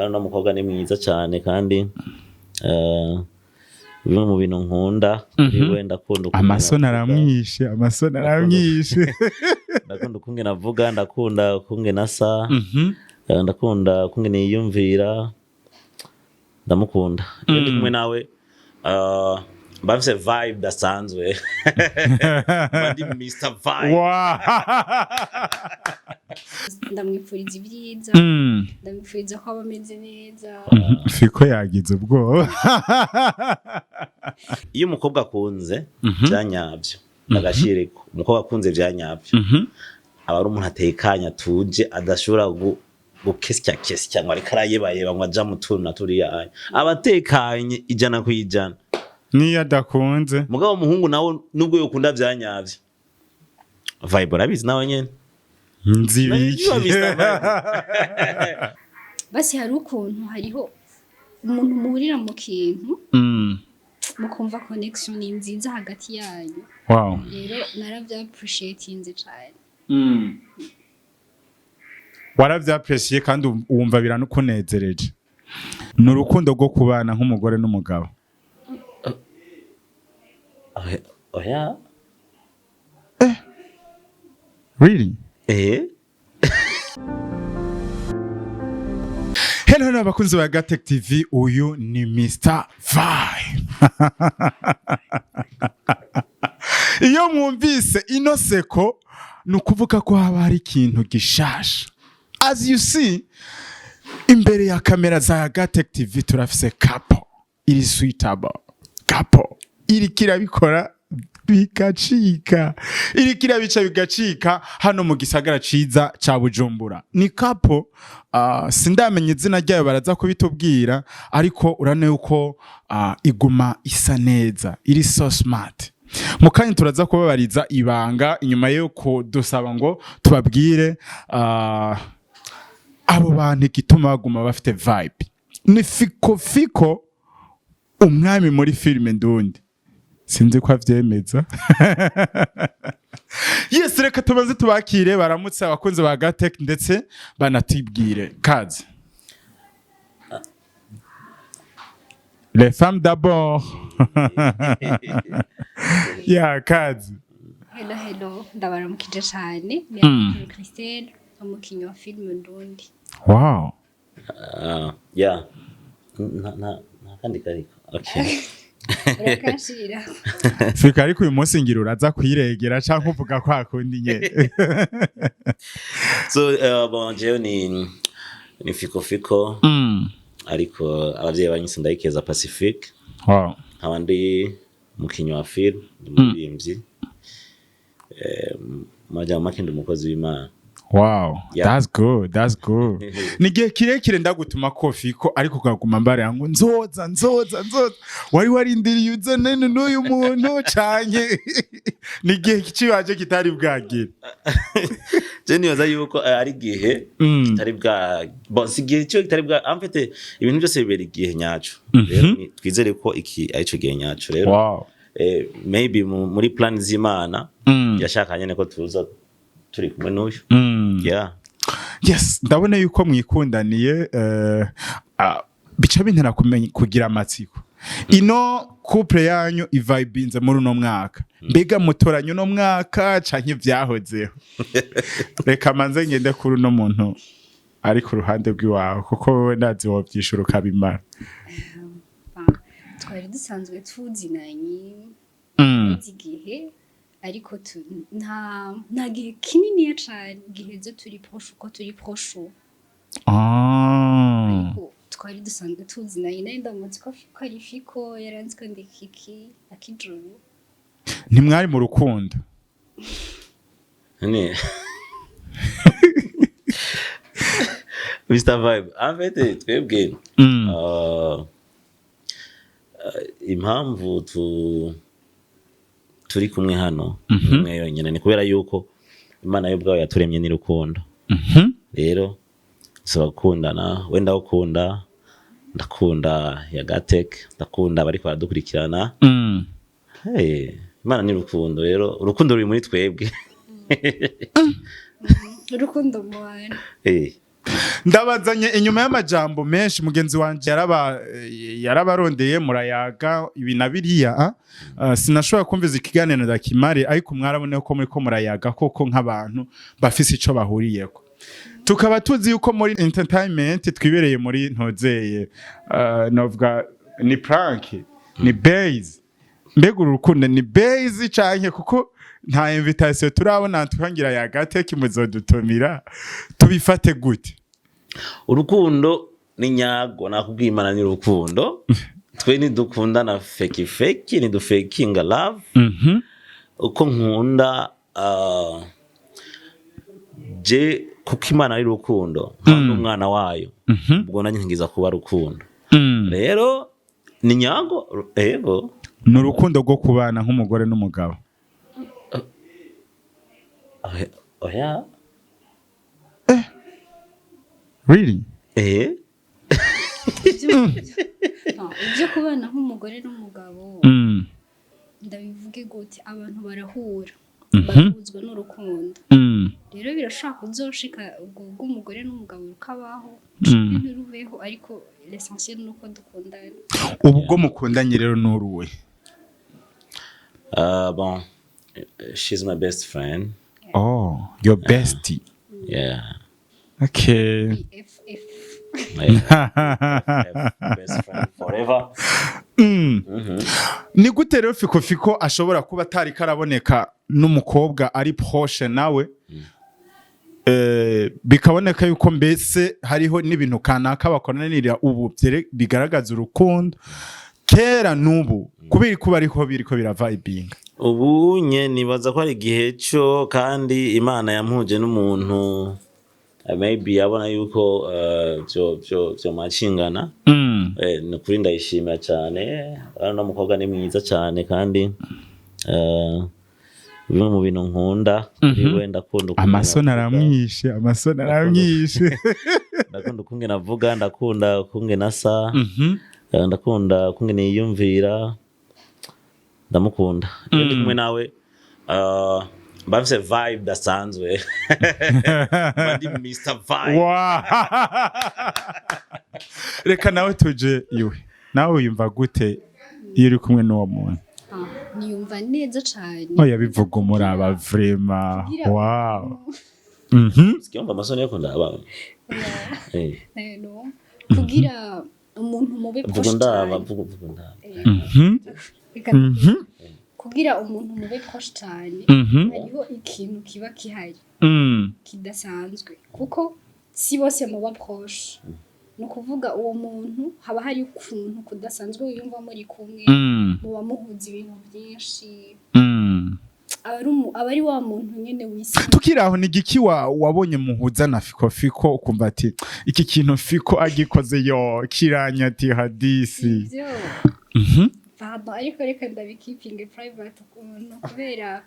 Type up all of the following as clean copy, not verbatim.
Uno mukobwa ni mwiza cyane kandi bimwe mu bintu nkunda kuri we, ndakunda ukungene Amasoni avuga. Aramwishe amasoni, aramwishe. Ndakunda ukungene avuga, ndakunda ukungene asa, ndakunda ukungene yiyumvira. Ndamukunda. Iyo ndi kumwe nawe, mba mfise vibe idasanzwe, mba ndi Mr Vibe. Ndamwifuriza ibyiza. Ndamwifuriza ko aba ameze neza. Fiko yagize ubwoba. Iyo umukobwa akunze bya nyabyo, agashiriko, umukobwa akunze bya nyabyo, aba ari umuntu atekanye, atuje, adashobora gukesya kesya ngo ariko arayebayeba ngo aja mu tuntu na turiya. Aba atekanye 100%. Niyo adakunze? Mugabo umuhungu nawe, nubwo yokunda bya nyabyo, vibe urabizi nawe nyene. Nzibiki? Niba Mr. Vibe. Basi hari ukuntu hariho umuntu muhurira mu kintu, mukumva connection ni nziza hagati yanyu. Rero naravya appreciatinze cyane. Waravyapresiye kandi wumva biranakunezereje. Ni urukundo rwo kubana nk'umugore n'umugabo? Oya, oya. Really? Eh. Hello hello, abakunzi ba Gatech TV, uyu ni Mr Vibe. Iyo mwumvise ino seko, ni ukuvuga ko haba hari ikintu gishasha. As you see, imbere ya kamera za Gatech TV turafise couple iri suitable, couple iriko irabikora bigacika, iriko irabica bigacika hano mu gisagara ciza ca Bujumbura. Ni couple, sindamenya izina ryayo, baraza kubitubwira, ariko urabona yuko iguma isa neza, iri so smart. Mu kanya turaza kubabariza ibanga inyuma yo kudusaba ngo tubabwire abo bantu igituma baguma bafite vibe. Ni Fiko Fiko, umwami muri filime ndundi, sinzi ko avyemeza. Yes, reka tubanze tubakire, baramutse abakunzi ba Gatech ndetse banatibwire. Kaze. Les femmes d'abord ya kaze. Hello hello, ndabaramukije cyane. Ni Christelle, umukinnyi wa filime ndundi. Ah, yeah. Nta kandi kariko. Okay. Urakanshira. Fika, ariko uyu munsi ngira uraza kwiregera canke uvuga kwa kundi nyene. So, bon, jewe ni Fiko Fiko, ariko abavyeyi banyise Ndayikeza Pacifique. Nkaba ndi umukinyi wa film, ndi umuririmbyi. Mu make ndi umukozi w'Imana. Yeah. That's good, that's good. Ni igihe kirekire ndagutuma ko Fiko, ariko ukaguma mbarira ngo nzoza, nzoza, nzoza. Wari warindiriye uzane n'uyu muntu canke ni igihe kibaje kitari bwagire? Je nibaza yuko ari igihe kitari bwa, bon, si igihe cyo kitari bwa. En fait, ibintu byose bibera igihe nyaco. Rero twizere ko iki ari cyo gihe nyaco rero. Maybe muri plan z'Imana yashaka nyene ko tuza turi kumwe n'uyu. Yeah. Yes, ndabona yuko mwikundaniye, bica bintera kumenya kugira amatsiko. Ino couple yanyu ivibinze muri uno mwaka, mbega mutoranye uno mwaka canke vyahozeho? Reka manze ngende kuri uno muntu ari ku ruhande rw'iwawe, kuko wowe ndazi wovyishura ukabimara. Twari dusanzwe tuzinanye igihe, ariko nta gihe kininiya cane giheze turi proche uko turi proche ubu. Ariko twari dusanzwe tuzinanye, nari ndamuzi ko ari Fiko, yaranzi ko ndi Kiki akijuru. Ntimwari mu rukundo? Ni Mr Vibe. En fait, twebwe impamvu turi kumwe hano imwe yonyine ni kubera yuko Imana yo ubwayo yaturemye n'urukundo. Rero saba gukundana, wenda ukunda, ndakunda ya Gatek, ndakunda abariko baradukurikirana. Hey, Imana ni urukundo, rero urukundo ruri muri twebwe. Urukundo mu bantu. Ndabazanye inyuma y'amajambo menshi. Mugenzi wanje yarabarondeye, murayaga ibi na biriya, ah? Sinashobora kumviza ikiganiro ndakimare, ariko mwarabona ko muriko murayaga koko nk'abantu bafise ico bahuriyeko. Tukaba tuzi yuko muri entertainment twibereye muri ntozeye, novuga ni prank, ni base. Mbega uru rukundo ni base canke? Kuko nta invitation turabona tukangira ya gateki, muzodutumira tubifate gute? Urukundo ni nyago, nakubwiye, Imana ni urukundo. Twe ntidukundana fake fake, ntidufakinga love. Uko nkunda, je kuko Imana ari urukundo, nkaba n'umwana wayo, ubwo nanjye nkiza kuba rukundo. Rero ni nyago, ego. Ni urukundo rwo kubana nk'umugore n'umugabo? Oya, oya. Really? Eh. Ibyo kubana nk'umugore n'umugabo, ndabivuge gute? Abantu barahura, bahuzwa n'urukundo. Rero birashobora kuzoshika ubwo bw'umugore n'umugabo rukabaho, ntirubeho, ariko l'essentiel ni uko dukundana. Ubu bwo mukundanye rero n'uruwe? Bon, she's my best friend. Oh, your bestie? Yeah. Okay. BFF. Yeah. Best friend forever. Ni gute rero Fiko Fiko ashobora kuba atari karaboneka n'umukobwa ari proche nawe, bikaboneka yuko mbese hariho n'ibintu kanaka bakoranira ubu bigaragaza urukundo kera n'ubu, kubera kuba ariko biriko birava ibinga? Ubu nye nibaza ko ari igihe cyo, kandi Imana yampuje n'umuntu, maybe yabona yuko vyo macingana. Ni ukuri ndayishimira cyane. Urabona mukobwa ni mwiza cyane, kandi bimwe mu bintu nkunda kuri we, ndakunda ukungene Amasoni avuga. Aramwishe, amasoni aramwishe. Ndakunda ukungene avuga, ndakunda ukungene asa, ndakunda ukungene yiyumvira. Ndamukunda. Iyo ndi kumwe nawe, mba mfise vibe idasanzwe, mba ndi Mr Vibe. Reka nawe tuje iwe. Nawe wiyumva gute iyo uri kumwe n'uwo muntu? Ah, niyumva neza cane. Oya, bivuga umuraba vraiment. Wow. Sikiumva amasoni yo kundaba. No. Kugira umuntu mube Vuga proche ndaba. cane. Vuga, vuga ndaba. Reka, kugira umuntu mube proche cane, hariho ikintu kiba gihari kidasanzwe, kuko si bose muba proche. Ni ukuvuga uwo muntu haba hari ukuntu kudasanzwe wiyumva muri kumwe, muba muhuza ibintu byinshi. Aba ari wa muntu nyene wisi. Tukiri aho, ni igiki wabonye muhuza na Fiko Fiko, ukumva ati iki kintu Fiko agikoze yo kiranyati hadisi? Ivyo, pardon, ariko reka ndabikeepinge private ukuntu, kubera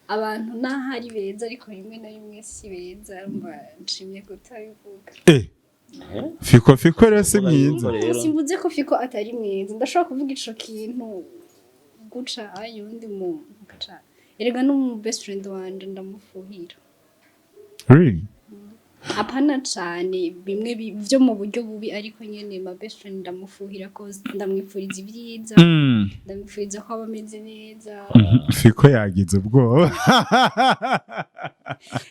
abantu naho ari beza, ariko rimwe na rimwe si beza. Mba nshimye kutabivuga. Fiko Fiko rero si Kuvuga mwiza. yuko rero Simvuze ko Fiko atari mwiza. Ndashobora kuvuga ico kintu guca ayundi muntu gaca. Erega n'umu best friend wanje ndamufuhira. Really? Apana cane bimwe vyo mu buryo bubi, ariko nyene ma best friend ndamufuhira, cause ndamwifuriza ibyiza, ndamwifuriza ko aba ameze neza. Fiko yagize ubwoba.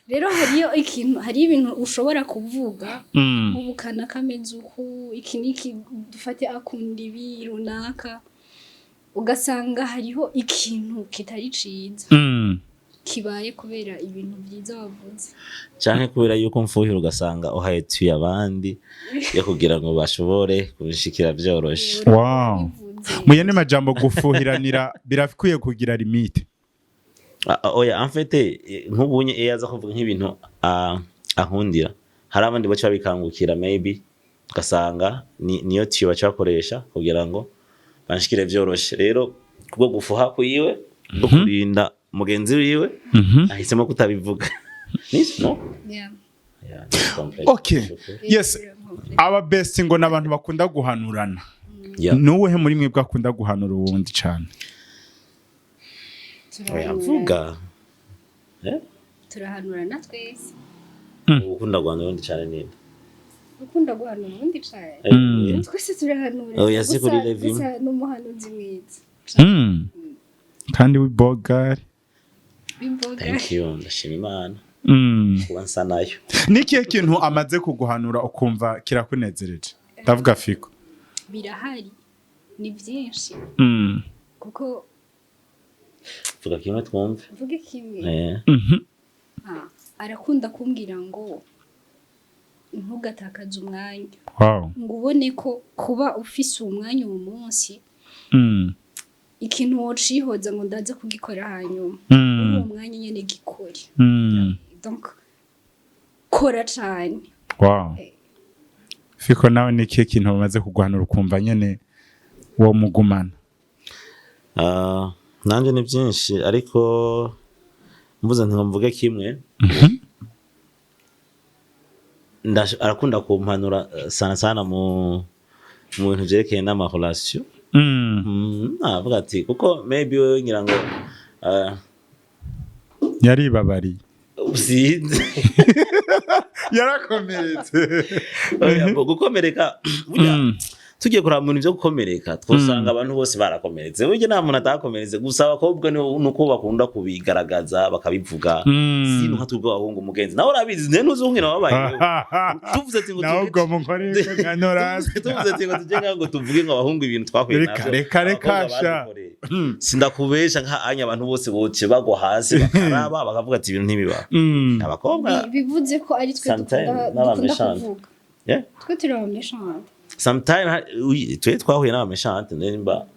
Rero hariyo ikintu, hariyo ibintu ushobora kuvuga nk'ubu kana kameze uku, iki n'iki, dufate akunda ibi runaka, ugasanga hariho ikintu kitari ciza kibaye kubera ibintu byiza wavuze. Canke kubera yuko mfuhira, ugasanga uhaye tuye abandi yo kugira ngo bashobore kubishikira vyoroshe. Wow. Bivuze. Mu yandi majambo, gufuhiranira birakwiye kugira limite. Ah, ah, oya, en fait, nk'ubunye iyo aza kuvuga nk'ibintu, ankundira, hari abandi baca babikangukira, maybe ugasanga niyo tiyo baca bakoresha kugira ngo banshikire vyoroshe. Rero kubwo gufuha kwiwe bwo kurinda mugenzi wiwe, ahisemo kutabivuga. Nivyo, no? Yeah. Yeah, ni complex. Okay. Yes. Aba best ngo n'abantu bakunda guhanurana. Yeah. Nuwuhe muri mwebwe akunda guhanura uwundi cane? Oya, mvuga. Eh? Turahanurana twese. Ukunda guhanura uwundi cane ninde? Ukunda guhanura ubundi cane. Twese turahanura. Oya, si kuri level imwe. Gusa n'umuhanuzi mwiza. Kandi w'ibogari. W'imboga. Thank you, ndashima Imana kuba nsa nayo. Nikihe kintu amaze kuguhanura ukumva kirakunezereje? Ndavuga Fiko. Birahari, ni byinshi kuko Vuga kimwe twumve. Mvuge kimwe? Eh. Ah, arakunda kumbwira ngo ntugatakaze umwanya, ngo ubone ko kuba ufise umwanya uwo munsi, ikintu wocihoza ngo ndaze kugikora hanyuma, muri uwo mwanya nyene gikore. Donc kora cane. Fiko, nawe nikihe kintu bamaze kuguhanura ukumva nyene wo mugumana? Ah, nanje ni byinshi, ariko mvuze nti ngo mvuge kimwe. Arakunda kumpanura sana sana mu bintu vyerekeye n'ama relation. Avuga ati kuko maybe wewe ngira ngo Yaribabariye. Sinzi. Yarakomeretse. Oya, ngo gukomereka burya, tugiye kuraba mu bintu byo gukomereka, twosanga abantu bose barakomeretse. Burya nta muntu atakomeretse, gusa abakobwa nuko bakunda kubigaragaza, bakabivuga. Si nka twebwe abahungu, mugenzi nawe urabizi, ne ntuzi ukungene wabaye wewe. Tuvuze ati ngo Nawe ubwo mukore ko nka Norasi. Tuvuze ati ngo tujye ngaho ngo tuvuge ngo abahungu ibintu twahuye Reka, navyo, reka, reka, abakobwa sha. badukoreye. Sindakubesha, nka anya abantu bose boce bagwa hasi, bakaraba, bakavuga ati ibintu ntibiba. Abakobwa Bivuze ko ari twe Sometimes dukunda n'aba dukunda méchante. kuvuga. Yeah? Twe turi aba méchante. Sometime twe twahuye n'aba méchante nimba.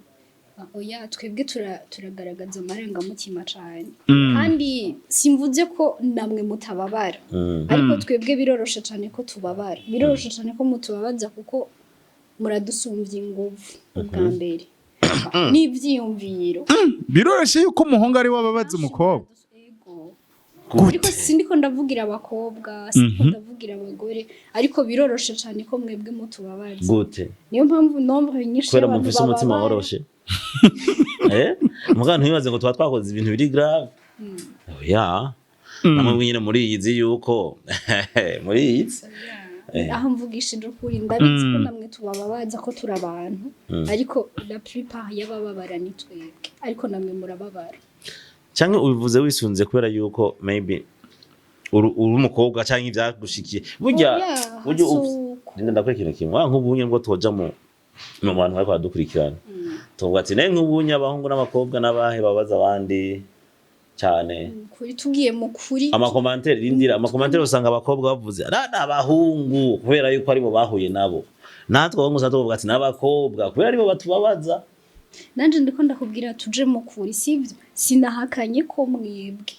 Oya, twebwe turagaragaza amarangamutima cane, kandi simvuze ko namwe mutababara, ariko twebwe biroroshe cane ko tubabara, biroroshe cane ko mutubabaza, kuko muradusumvya inguvu ubwa mbere n'ivyiyumviro. Biroroshye yuko umuhungu ari we ababaza umukobwa? Ego. Ariko sindiko ndavugira abakobwa, sindiko ndavugira abagore, ariko biroroshe cane ko mwebwe mutubabaza. Gute? Niyo mpamvu nombre nyinshi Kubera y'abantu mufise umutima bababara. woroshe. Mugabo ntibibaze ngo tuba twakoze ibintu biri grave. Oya, namwe nyine muriyizi yuko muriyizi. Aho mvugishije ukuri, ndabizi ko namwe tubababaza, ko turi abantu, ariko la plupart y'abababara ni twebwe, ariko namwe murababara. Canke ubivuze wisunze kubera yuko maybe uri umukobwa canke ivyagushikiye burya? Oya, Burya si uko. Ndenda ndakora ikintu kimwe. Wa nk'ubunye ngo twoja mu bantu bariko baradukurikirana, tuvuga ati ne nk'ubunye abahungu n'abakobwa n'abahe babaza abandi cyane? Kuri tugiye mu kuri. Ama commentaires, rindira, ama commentaires, usanga abakobwa bavuze na abahungu kubera yuko aribo bahuye nabo, natwe abahungu usanga tuvuga ati n'abakobwa kubera aribo batubabaza. Nanje ndiko ndakubwira tuje mu kuri, sivyo? Sinahakanye ko mwebwe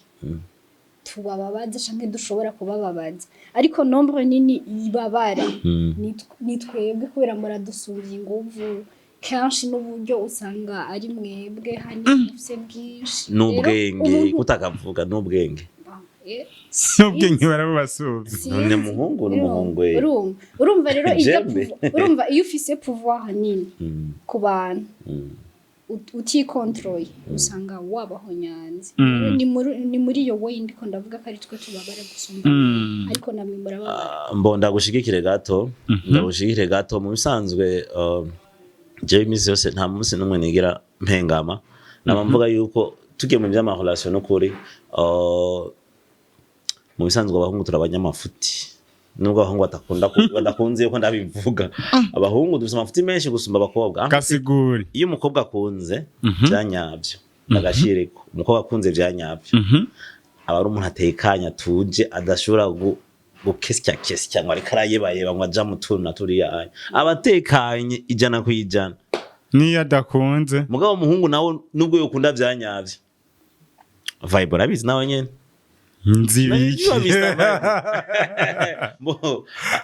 tubababaza canke dushobora kubababaza, ariko nombre nini ibabara ni twebwe, kubera muradusumvya inguvu kenshi n'uburyo usanga ari mwebwe hani mufise bwinshi. Rero, N'ubwenge. umuntu Kutakavuga n'ubwenge. Ah, N'ubwenge barabubasumvya. Sinzi. Ni umuhungu n'umuhungu, eh. Urumva rero iyo Jembe. Urumva iyo ufise pouvoir nini ku bantu, utikontroye, usanga wabaho nyanze. Rero ni muri iyo way ndiko ndavuga ko ari twe tubabara gusumba, ariko namwe murababara. Ah, mbo ndagushigikire gato, ndagushigikire gato. Mu bisanzwe, jewe iminsi yose nta munsi n'umwe nigira mpengama, nama mvuga yuko tugiye mu vy'ama relation n'ukuri, mu bisanzwe abahungu turi abanyamafuti, nubwo abahungu badakunda badakunze yuko ndabivuga. Abahungu dufise amafuti menshi gusumba abakobwa. Gasigure. Iyo umukobwa akunze vyanyavyo, ndagashireko, umukobwa akunze vyanyavyo, aba ari umuntu atekanye, atuje, adashobora gukesya kesya ngo ariko arayebayeba ngo aja mu tuntu na turiya. Aba atekanye 100%. Niyo adakunze? Mugabo umuhungu nawe, nubwo yokunda vyanyavyo, vibe urabizi nawe nyene. Nzibiki? Najua Mr. Vibe.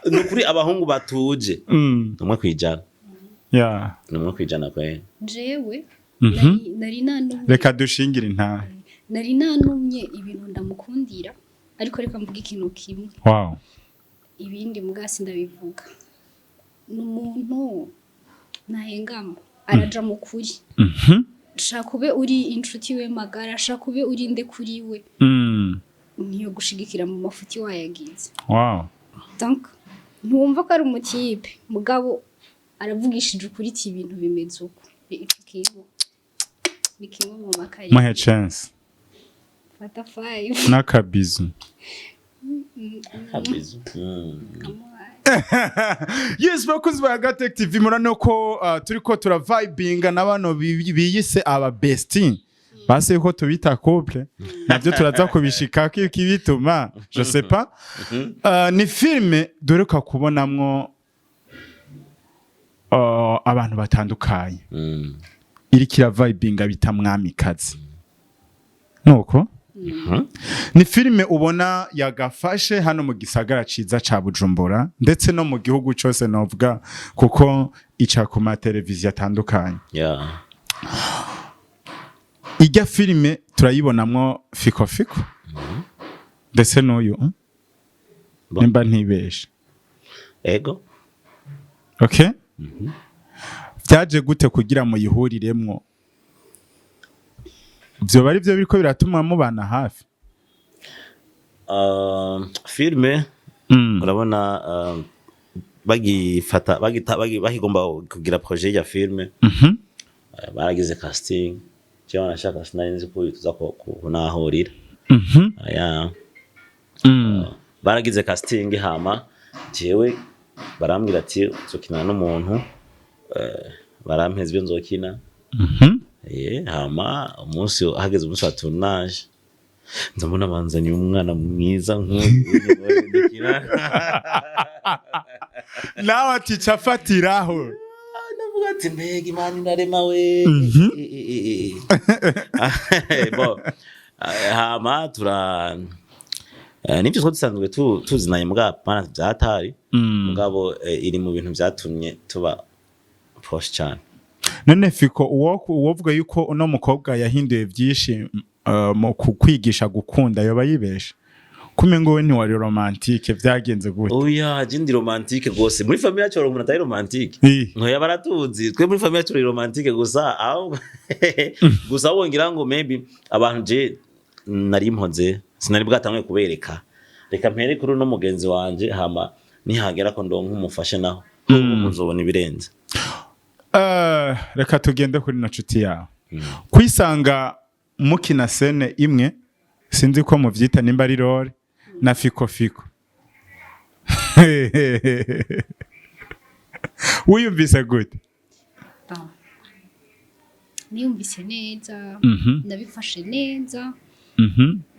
Ni ukuri abahungu batuje 1%. Ni 1% kweli. Jewe nari nanumye. Reka dushingire intahe. Nari nanumye ibintu ndamukundira, ariko reka mvuge ikintu kimwe. Ibindi mugasi ndabivuga. Ni umuntu ntahengama, araja mu kuri. Shaka ube uri inshuti we magara, shaka ube uri nde kuri we, niyo gushigikira mu mafuti wayagize. Donc Ntiwumva ko ari umutipe, mugabo aravugishije ukuri ati ibintu bimeze uko. Ico kintu ni kimwe mu makari. Muhe chance. Fata five. N'akabizu. Kabizu. Yes, bakunzi ba Gatech TV, murano ko turiko turavibinga na bano biyise aba bestie, base ko tubita couple, navyo turaza kubishikako ikibituma, je sais pas. Ni filme duheruka kubonamwo abantu batandukanye iriko iravibinga bita Mwamikazi. Nuko ni filime ubona yagafashe hano mu gisagara ciza ca Bujumbura, ndetse no mu gihugu cose novuga, kuko ica ku mateleviziyo atandukanye. Ijya filime turayibonamwo Fiko Fiko ndetse n'uyu nimba ntibeshe. Ego. Okay, byaje gute kugira muyihuriremwo? Vyoba ari byo biriko biratuma mubana hafi? Filme urabona, bagifata bakigomba kugira projet ya filme, baragize casting. Jewe nashaka, sinari nzi ko tuza kunahurira. Aya, baragize casting, hama jewe barambwira ati uzokinana n'umuntu, barampeza ibyo nzokina. Hama umunsi hageze, umunsi wa tournage, nza mbona banzaniye umwana mwiza nk'uyu dukina. Nawe ati cafatiraho. Ndavuga ati mbega Imana inarema we! Bon, hama tura nibyo twari dusanzwe tuzinanye mbwa pana byatari, mugabo iri mu bintu byatumye tuba proche cyane. None Fiko, uwo uwovuga yuko uno mukobwa yahinduye byinshi mu kukwigisha gukunda, yoba yibeshe? Kume ngo we ntiwari romantique, byagenze gute? Oya, je ndi romantique gose. Muri famille yacu hari umuntu atari romantique? Ntoya, baratuzi twe muri famille yacu uri romantique gusa. Aho gusa wongira ngo maybe abantu je nari mpoze, sinari bwatanguye kubereka. Reka mpere kuri uno mugenzi wanje, hama nihagera ko ndonka umufashe, naho muzobona ibirenze. Reka tugende kuri no nshuti yawe. Kwisanga mukina scène imwe, sinzi ko muvyita nimba ari role, na Fiko Fiko, wiyumvise gute? Bon. Niyumvise neza, ndabifashe neza.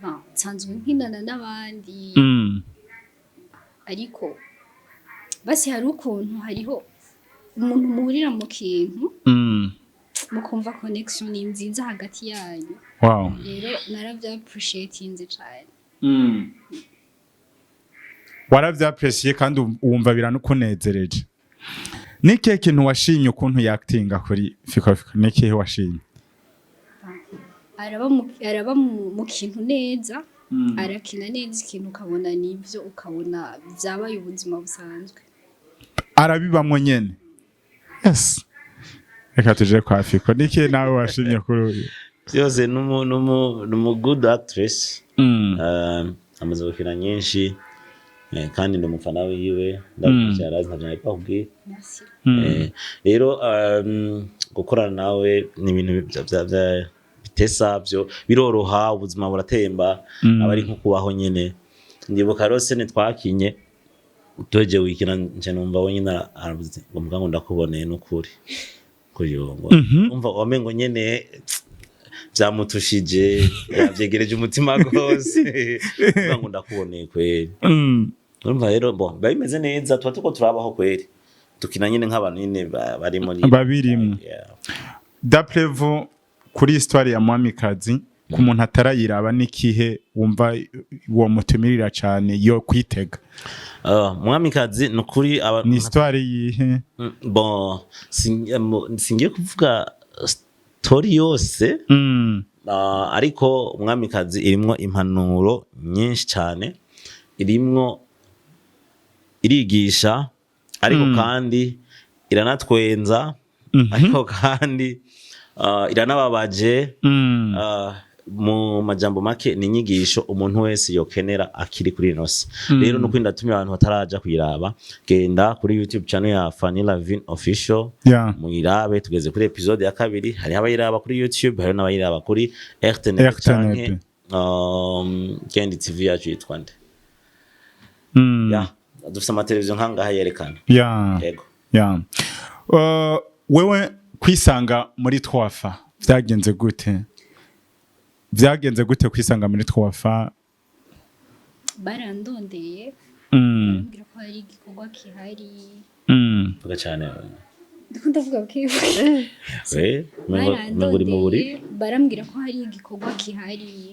Bon, nsanzwe nkinana n'abandi, ariko basi hari ukuntu hariho umuntu muhurira mu kintu, mukumva connection ni nziza hagati yanyu. Rero naravya appreciatinze cyane. Waravyapreciye kandi wumva biranakunezereje. Ni ikihe kintu washimye ukuntu yaktinga kuri Fiko Fiko? Ni ikihe washimye? Araba mu kintu neza, arakina neza ikintu, ukabona nibyo, ukabona byabaye ubuzima busanzwe. Arabibamwo nyene. Yes, reka tuje kwa Fiko. Ni ikihe nawe washimye kuri uyu? Byose numu good actress. Amaze gukina nyinshi, kandi ndi umufana wiwe, ndamukurikira, arazi, ntavyo nari bakubwiye. Merci. Rero gukorana nawe ni ibintu bitesa byo biroroha, ubuzima buratemba, aba ari nko kubaho nyene. Ndibuka rero scène twakinye tuhejeje wikina, nje numva we nyine aravuze ngo mbwa ngo ndakuboneye n'ukuri kuyongo. Umva wamengo nyene vyamutushije, yavyegereje umutima gose, mbwa ngo ndakuboneye kweri. Urumva rero, bon, biba bimeze neza, tuba turiko turabaho kweri, dukina nyine nk'abantu nyine bari muri Babirimwo. Yeah. D'après vous, kuri histoire ya Mwamikazi, ku muntu atarayiraba, n'ikihe wumva uwo mutumirira cyane yo kwitega? Mwamikazi ni ukuri Ni histoire yihe? Bon, singiye kuvuga story yose, ariko Umwamikazi irimwo impanuro nyinshi cyane, irimwo irigisha, ariko kandi iranatwenza, ariko kandi iranababaje. Mu majambo make, ni inyigisho umuntu wese yokenera akiri kuri ino si. Rero nuko ndatumira abantu bataraja kuyiraba, genda kuri YouTube channel ya Fanny Lavin Official, muyirabe. Tugeze kuri episode ya kabiri. Hariho abayiraba kuri YouTube, hariho n'abayiraba kuri RTNB RTNB. canke Kendi TV yacu yitwa nde? Ya, dufise amateleviziyo nkangaha yerekana. Yego. Yeah. Wewe kwisanga muri twafa vyagenze gute? Vyagenze gute kwisanga muri twafa? Barandondeye, barambwira ko hari igikorwa gihari. Vuga cyane. Ndiko ndavuga bukebuke. Eh, umengo uri mu buriri. Barandondeye, barambwira ko hari igikorwa gihari,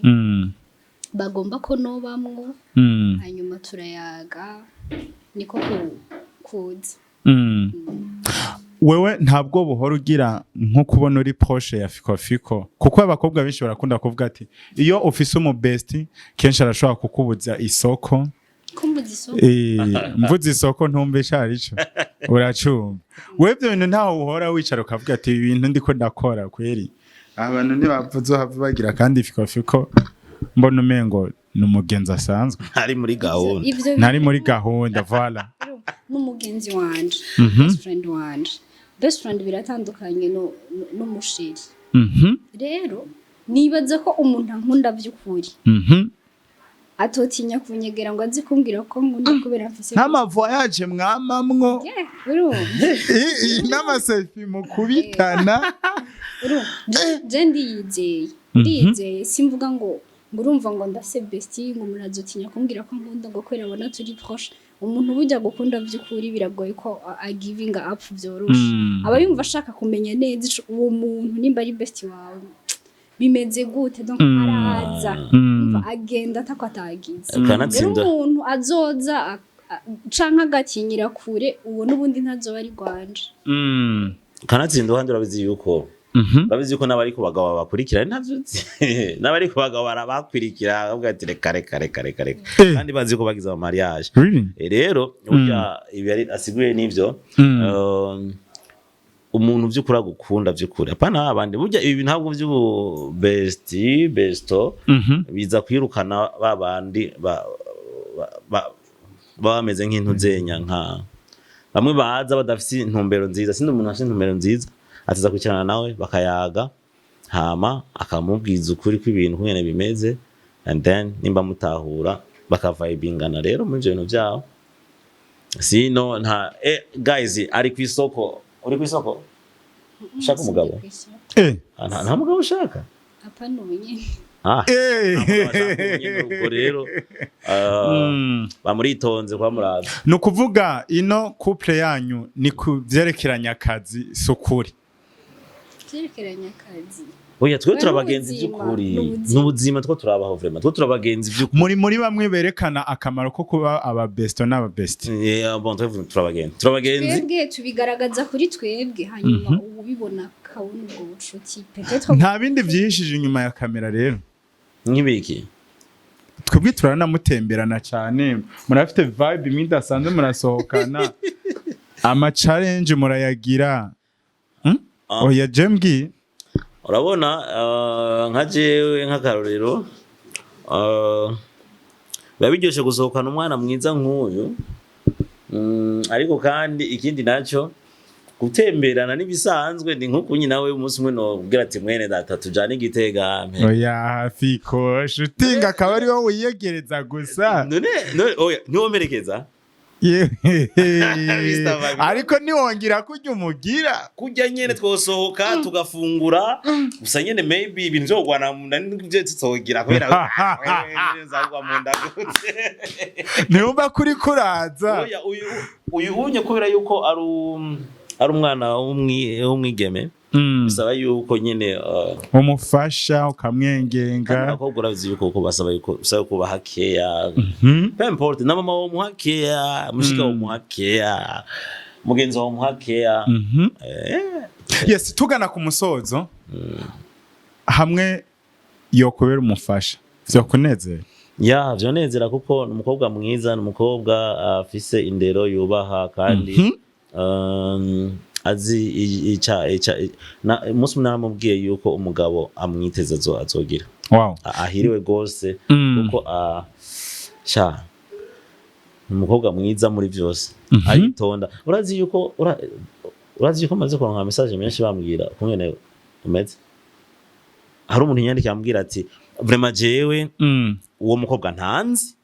bagomba ko nobamwo. Hanyuma turayaga, niko kuza. Wewe ntabwo buhora ugira nko kubona uri proche ya Fiko Fiko, kuko abakobwa benshi barakunda kuvuga ati iyo ufise umu bestie kenshi arashobora kukubuza isoko. Kumbuza isoko? Eh, mvuze isoko ntumve icarico, uracumva. Wewe ibyo bintu ntaho uhora wicara ukavuga ati ibi bintu ndiko ndakora kweri abantu ntibavuze uhava bagira, kandi Fiko Fiko mbona umengo ni umugenzi asanzwe. Ari muri gahunda. Ivyo ntari muri gahunda, voilà. N'umugenzi wanje, best friend wanje. Best friend biratandukanye n'umuchéri. Rero nibaza ko umuntu ankunda by'ukuri atotinya kunyegera ngo aze kumbwira ko nkunda kubera mfise N'amavoyage mwamamwo. Yeah, urumva. N'amaselfie mukubitana. Urumva, je ndiyizeye, ndiyizeye. Simvuga ngo urumva ngo ndafise bestie, ngo umuntu azotinya kumbwira ko nkunda ngo kubera abona turi proche. Umuntu burya gukunda by'ukuri biragoye ko agivinga up vyoroshe. Aba yumva ashaka kumenya neza uwo muntu nimba ari bestie wawe bimeze gute, donc araza. Umva, agenda atako atagize. Rero Kanatsinda. umuntu azoza canke agatinyira kure, uwo n'ubundi ntazoba ari rwanje. Kanatsinda uhandi, urabizi yuko n'abari ku bagabo babakurikira, ntavyo uzi, n'abari ku bagabo barabakurikira, bavuga ati reka reka reka reka reka. Kandi bazi ko bagize ama mariage. Really? Rero burya ibi asiguye n'ivyo. Umuntu vy'ukuri agukunda vy'ukuri, apana abandi. Burya ibi ntabwo vy'ubu bestie besto biza kwirukana ba bandi baba bameze nk'intuzenya, nka bamwe baza badafise intumbero nziza. Sindi umuntu afise intumbero nziza ateza kwicarana nawe bakayaga, hama akamubwiza ukuri kw'ibintu kungene bimeze, and then nimba mutahura bakavibingana rero muri ivyo bintu vyabo. Sino nta guys, ari kw'isoko, uri kw'isoko ushaka umugabo? Eh. Ah, nta mugabo ushaka? Apana ubu nyene. Ah, Eh. nta mugabo ashaka ubu nyene. Ubwo rero bamuritonze kwa muraza. Ni ukuvuga ino couple yanyu ni ku vyerekeranye akazi, si ukuri? Vyerekeranye akazi? Oya, twe We turabagenzi n'ubuzima, by'ukuri. n'ubuzima. N'ubuzima, two turabaho vraiment, two turabagenzi by'ukuri. Muri bamwe berekana akamaro ko kuba ababesto n'ababesti. Yeah, bon, twe turabagenzi, turabagenzi. Twebwe tubigaragaza kuri twebwe, hanyuma ubibona akabona ubwo bucuti peut-être. Nta bindi vyihishije inyuma ya kamera rero? Nk'ibiki? Twebwe turanamutemberana cyane, murafite vibe imwe idasanzwe, murasohokana, ama challenge murayagira. Ah. Oya, je mbwiye. Urabona, nka jewe nk'akarorero, biba biryoshe gusohokana umwana mwiza nk'uyu. Ariko kandi ikindi naco, gutemberana n'ibisanzwe, ni nko kunyi nawe umunsi umwe nobwira ati mwene data tujane igitega mpe. Oya Fiko, shooting akaba ari wowe wiyegereza gusa. None oya, ntiwomerekeza? Yewe. Mr. Vago. Ariko niwongera kurya umugira. Kurya nyene twosohoka tugafungura gusa nyene, maybe ibintu vyo kugwana mu nda nivyo tutogira kubera nzagwa mu nda gute? Ntiwumva kuri kuraza. Oya, uyu unye kubera yuko ari umwana w'umwigeme, bisaba yuko nyene umufasha kandi ukamwengenga. Abakobwa urabizi yuko ko basaba yuko bisaba kubaha care. Peu importe, na mama womuha care, mushika womuha care, mugenzi wawe umuha care. Yes, tugana ku musozo, hamwe yokubera umufasha vyokunezera? Ya, vyonezera kuko ni umukobwa mwiza, ni umukobwa afise indero, yubaha kandi Azi ica na umunsi umwe naramubwiye yuko umugabo amwiteze azogira ahiriwe rwose, kuko sha, ni umukobwa mwiza muri byose, aritonda. Urazi yuko maze kuronka message menshi bambwira ukungene umeze. Hari umuntu yandikiye ambwira ati: "Vraiment, jewe uwo mukobwa ntanzi,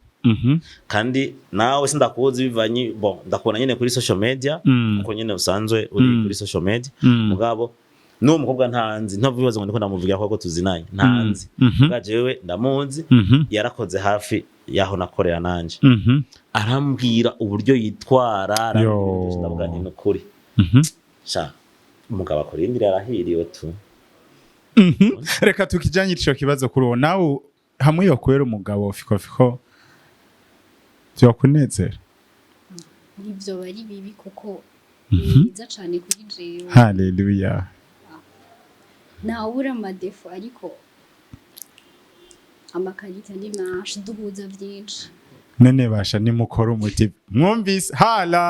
kandi nawe sindakuzi, bivanye, bon, ndakubona nyene kuri social media, kuko nyene usanzwe uri kuri social media, mugabo n'uwo mukobwa ntanzi, ntavuze ngo ndiko ndamuvugira ko tuzinanye, ntanzi. Muga jewe ndamuzi, yarakoze hafi yaho nakorera nanje, arambwira uburyo yitwara, arambwira ibintu byose." Ndavuga nti: "Nukuri, sha, umugabo akora indira arahiriwe tu." Reka tukijanye ico kibazo kuri uwo nawe, hamwe yokwera umugabo Fiko Fiko, vyokunezera? Ntibyo bari bibi, kuko ni mwiza cane kuri jewe. Haleluya. Ntawubura ama défauts, ariko ama qualités ni menshi, duhuza vyinshi. None basha nimukora umuti, mwumvise hala.